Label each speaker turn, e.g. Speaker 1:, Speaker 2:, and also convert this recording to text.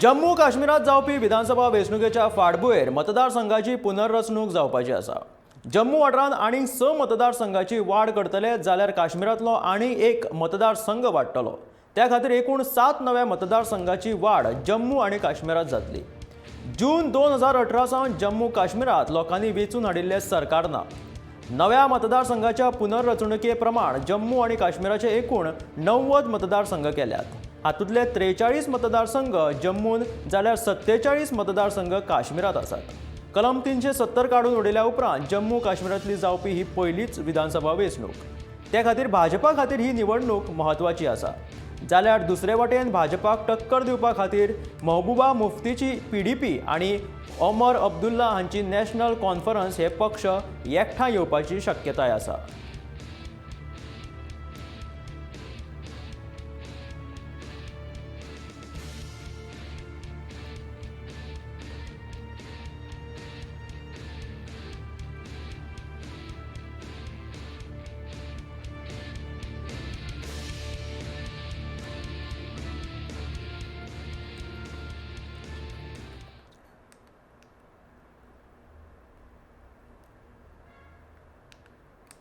Speaker 1: जम्मू काश्मीरात जावपी विधानसभा वेंचणुकेच्या फाटभुंयेर मतदारसंघाची पुनर्रचणूक जावपाची आसा. जम्मू वाठारांत आनीक 6 मतदारसंघाची वाड करतले, जाल्यार काश्मीरांतलो आनीक एक मतदारसंघ वाडटलो. त्या खातीर एकूण 7 नव्या मतदारसंघाची वाड जम्मू आनी काश्मीरात जातली. जून 2018 सावन जम्मू काश्मीरात लोकांनी वेंचून हाडिल्लें सरकार ना. नव्या मतदारसंघाच्या पुनर्रचणुके प्रमाण जम्मू आनी काश्मीराचे एकूण 90 मतदारसंघ केल्यात. हातूंतले 43 मतदारसंघ जम्मून जाल्यार 47 मतदारसंघ काश्मीरात आसात. कलम 370 काडून उडयल्या उपरांत जम्मू काश्मीरांतली जावपी ही पयलीच विधानसभा वेंचणूक. त्या खातीर भाजपा खातीर ही निवडणूक म्हत्वाची आसा. जाल्यार दुसरे वटेन भाजपाक टक्कर दिवपा खातीर महबूबा मुफ्तीची पीडीपी आनी ओमर अब्दुल्ला हांची नॅशनल कॉन्फरन्स हे पक्ष एकठांय येवपाची शक्यताय आसा.